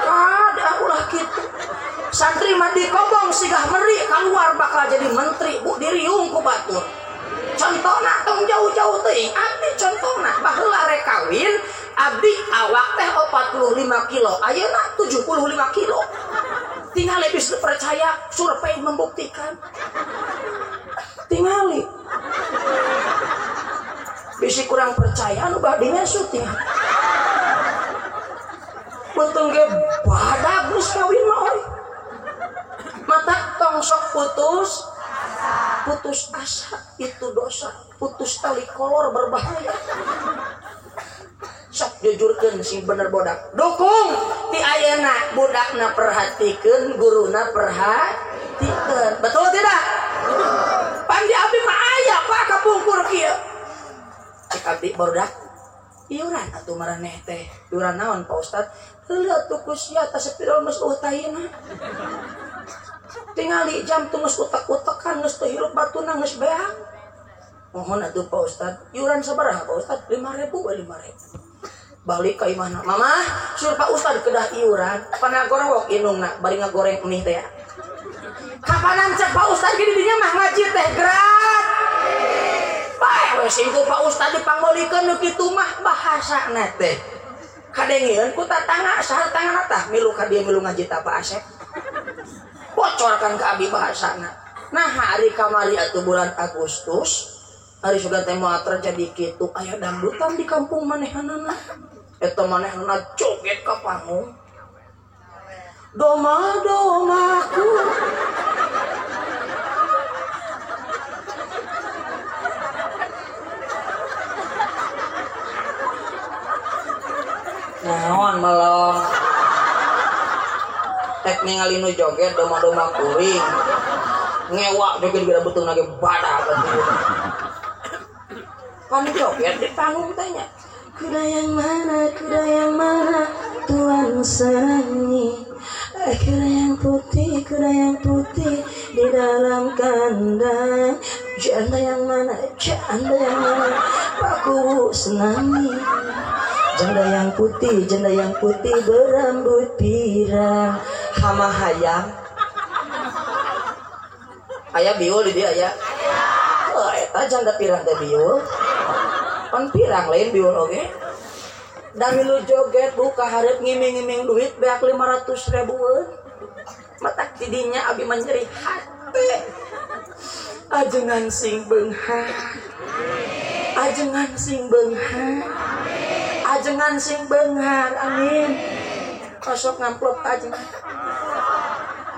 Kada ulah kitu. Santri mah dikobong sigah meri keluar bakal jadi menteri bu diriung ku batur. Contona tong jauh-jauh teuing abdi contona baheula rek kawin abdi awak teh 45 kilo ayeuna 75 kilo. Tingali bisa percaya survei membuktikan. Tingali. Bisi kurang percaya anu bade ngesut tingali. Beuteung ge badag geus kawin mah euy. Mata tong sok putus putus asa itu dosa, putus tali kolor berbahaya. Sok jujurkeun sing bener bodak. Dukung ti ayeuna budakna perhatikeun, guruna perhatikeun. Betul tidak? Pan di abdi mah aya Pak kapungkur kieu. Cek abdi barudak iuran atuh maraneh teh. Iuran naon Pak Ustad? Heula atuh ku sia tah sepirol geus eueuh taina. Tingali jam tuh geus utek-utekan geus teu hirup batuna geus beak. Mohon atuh Pak Ustad, iuran sabaraha Pak Ustad? 5.000 we 5.000. Balik ka imahna. Mamah, sur Pak Ustad kedah iuran, panagorowok indungna bari ngagoreng mie teh. Kapanan cek Pak Ustad ge di dinya mah ngaji teh gratis. Bae we sing ku Pak Ustad dipangmeulikeun nu kitu mah bahasana teh. Kadengeun ku tatangga saha tatangga tah milu ka dieu milu ngaji ta Pak Asep. Bocorkan ke abi bahasana. Nah hari kamari atau bulan Agustus hari sudah teh moal terjadi kitu aya dangdutan di kampung manehanana. Eta manehanana joget ka panggung. Doma domaku. Naon melong. Tek ningali nu joget doma-doma kuring. Ngewa joget geura beuteungna ge badak atuh. Kan joget di panggung teh nya. Kuda yang mana Tuhan senangi. Kuda yang putih di dalam kandang. Janda yang mana aku senangi. Janda yang putih berambut pirang. Hama hayang. Aya biul di dia aya. Oh, eta janda pirang teh biul. Pan pirang lain biul oge. Da milu joget buka hareup ngiming-ngiming duit beak 500 ribuan. Matak tidinya abi mah nyeri hate. Ajengan sing beunghar. Ajengan sing beunghar. Ajengan sing beunghar. Amin. Osok ngamplop ajengan.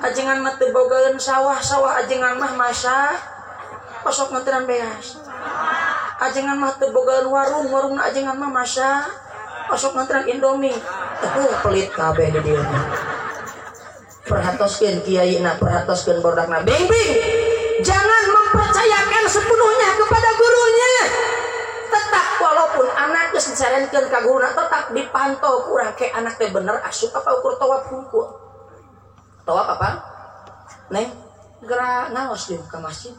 Ajengan mah teu bogaeun sawah-sawah ajengan mah masa osok nganteran beas. Ajengan mah teu bogaeun warung, warungna ajengan mah masa osok nganteran Indomie. Pelit kabeh di dieu mah. Perhatoskeun kiaina, perhatoskeun bordakna. Bing bing. Jangan mempercayakan sepenuhnya kepada gurunya. Tetap walaupun anak geus disarankeun ka guruna tetap dipantau ku urang ke anak teh bener asup apa ukur tawaf hungkul. Tawaf apa? Neng geura ngaos deui ka masjid.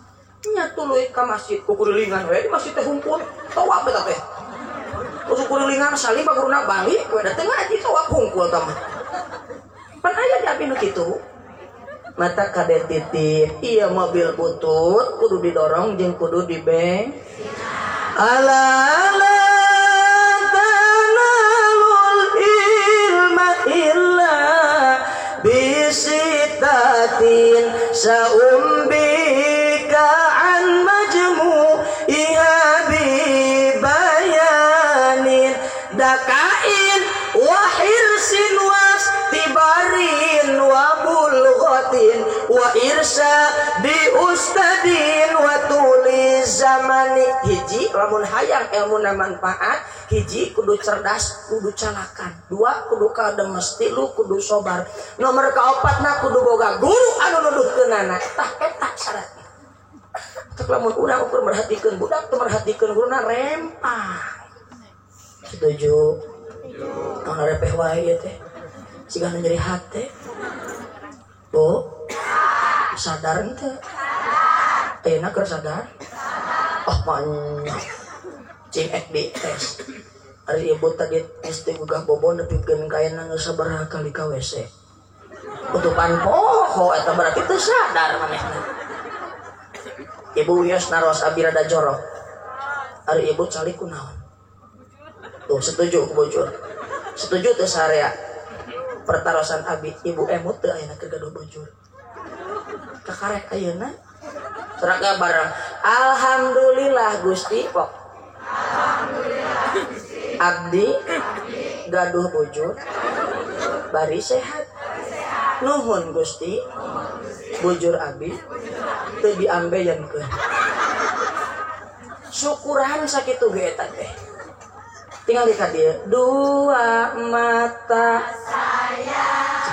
Nya tuluy ka masjid kukurilingan we di masjid teh hungkul. Tawaf eta teh. Kukurilingan salim ka guruna balik we da teu ngaji tawaf hungkul tah mah. Pan aya di abi nu kitu. Mata kade titip, iya mobil butut kudu didorong jeung kudu dibeng. Ala la tanalul ilma illa bisitatin saumbika an majmu'iha bibayanin dakain wa hirsin wastibarin wa bulghatin wa irsa bi ustadin wa tulis zamani. Hiji lamun hayang ilmuna manfaat, hiji kudu cerdas, kudu calakan. Dua kudu kademes, tilu kudu sobar. Nomor kaopatna kudu boga guru anu nuduhkeunana. Tah eta syaratna. Cek lamun urang ukur merhatikeun budak teu merhatikeun guruna rempah. Setuju? Tong repeh wae ieu teh. Siga nu nyeri hate. Bu, sadar henteu? Ayeuna keur sadar? Oh manya. Cing ek di tes. Ari ibu tadi tes teh gugah bobo nepikeun ka ayeuna geus sabaraha kali ka WC. Tutupan poho eta berarti teu sadar manehna. Ibu wios naros abi rada jorok. Ari ibu calik kunaon? Tuh setuju ku bujur. Setuju teu sarea. Pertarosan abi ibu emut teu ayeuna keur gaduh bujur. Kakarek ayeuna Seraka bareng. Alhamdulillah Gusti pok. Alhamdulillah Gusti. Abdi gaduh bujur. Bari sehat. Nuhun Gusti. Bujur abi teu diambeyenkeun. Syukuran sakitu ge eta teh. Tinggal di ka dieu. Dua mata saya.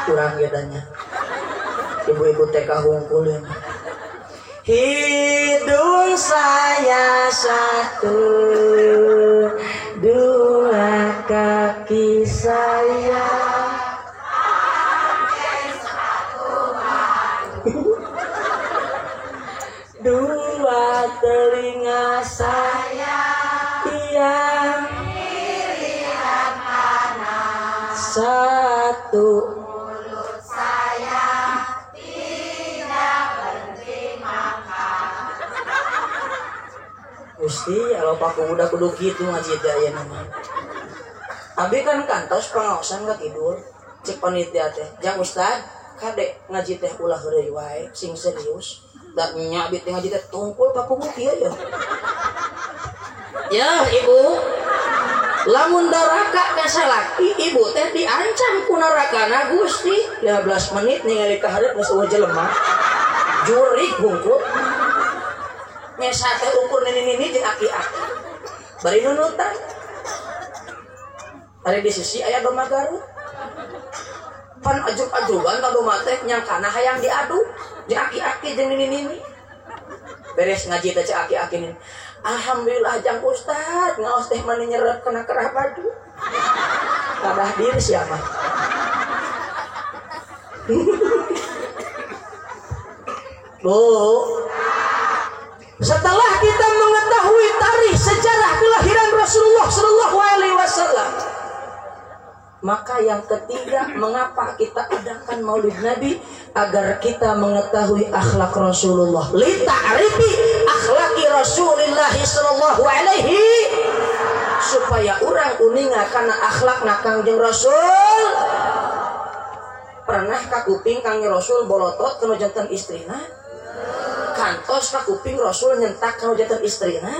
Kurang gedanya. Ibu-ibu TK hungkul ya. Hidung saya satu, dua kaki saya, dua telinga saya, yang kiri dan kanan, satu. Gusti, kalau paku udah kudu kitu ngaji teh ayeuna mah. Abi kan kantos pengaosan ka tidur. Cek panitia teh, "Jang Ustad, kade ngaji teh ulah heureuy wae, sing serius." Da nya abi teh ngaji teh tungkul paku kieu ya. Ya, Ibu. Lamun daraka ka salaki, ibu teh diancam ku narakana Gusti. 15 menit ningali ka hareup geus eueuh jelema. Jurik hungkul. Nyesa teh ukur nini-nini jeung aki-aki. Bari nunutan. Ari di sisi aya domba Garut. Pan ajug-ajugan ka domba teh nyangkana hayang diadu jeung aki-aki jeung nini-nini. Beres ngaji teh cek aki-aki nini. Alhamdulillah jang Ustad, ngaos teh mani nyerep kana kerah baju. Kadah diri sia mah. Bu, setelah kita mengetahui tarikh sejarah kelahiran Rasulullah Shallallahu Alaihi Wasallam, maka yang ketiga, mengapa kita adakan Maulid Nabi? Agar kita mengetahui akhlak Rasulullah. Li ta'rifi akhlaki Rasulillah Shallallahu Alaihi, supaya orang uninga karena akhlak Kangjeng Rasul. Pernah kakuping Kangjeng Rasul bolotot kanu janten istrina? Kantos kakuping Rasul nyentak kanu janten istrina?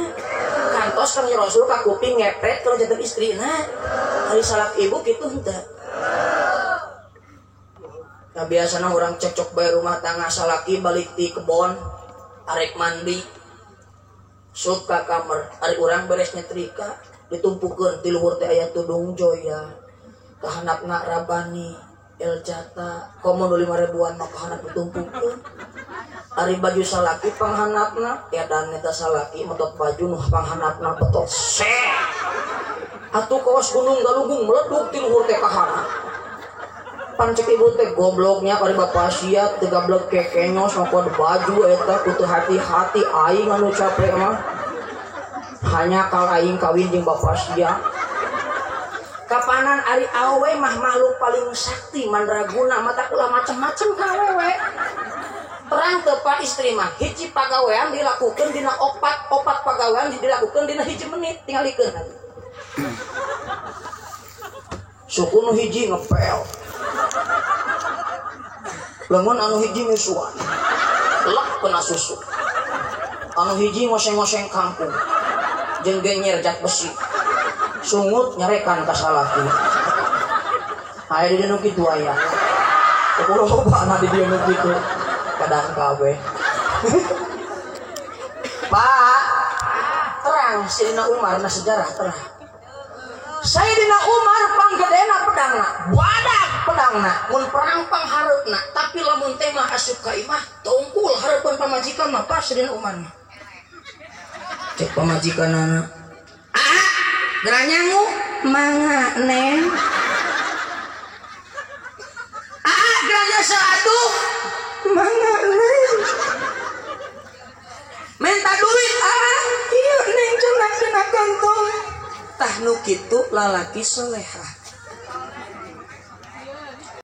Kantos Kangjeng Rasul kakuping ngepret kanu janten istrina? Hari salak ibu kitu henteu. Nah, biasana orang cekcok bae rumah tangga salaki balik ti kebon arek mandi sup ka kamar, ari urang beres nyetrika ditumpukeun ti luhur teh aya tudung joya kahanapna Rabani El Jata komo nu 5 ribuan mah kahanap ditumpukeun. Ari baju salaki panghanapna edan eta salaki metot baju nu panghanapna betot sek. Atuh kawas gunung galunggung meleduk ti luhur teh kahanap. Pan cek ibu teh gobloknya ari bapak sia teu gablek kekenyos mawa baju eta kutu hati-hati aing anu capek mah. Hanya kal aing kawin jeung bapak sia. Kapanan ari awewe mah makhluk paling sakti mandraguna mata ulah macem-macem ka awewe. Terang teu pa istri mah hiji pagawean dilakukeun dina opat, opat pagawean dilakukeun dina hiji menit tingalikeun. Suku nu hiji ngepel. Lengan anu hiji nyusuan. Lek kena susu. Anu hiji ngoseng-ngoseng kangkung. Jeung genyer jat besi. Sungut nyarekan ka salaki. Aya di dieu nu kitu aya. Ukur loba di dieu nu kitu. Kadang kabeh. Pak, perang Sayyidina Umar na sejarah terang. Sayyidina Umar panggedena pedangna, badak pedangna, mun perang panghareupna, tapi lamun teh mah asup ka imah tungkul hareupeun pamajikan mah pas Sayyidina Umar mah. Cek pamajikanana, "Ah, geranyangu mangga neng." "Ah, geranya saatuh mangga neng." Minta duit, ah, iya neng cenah dina kantong. Tah nu kitu lalaki solehah.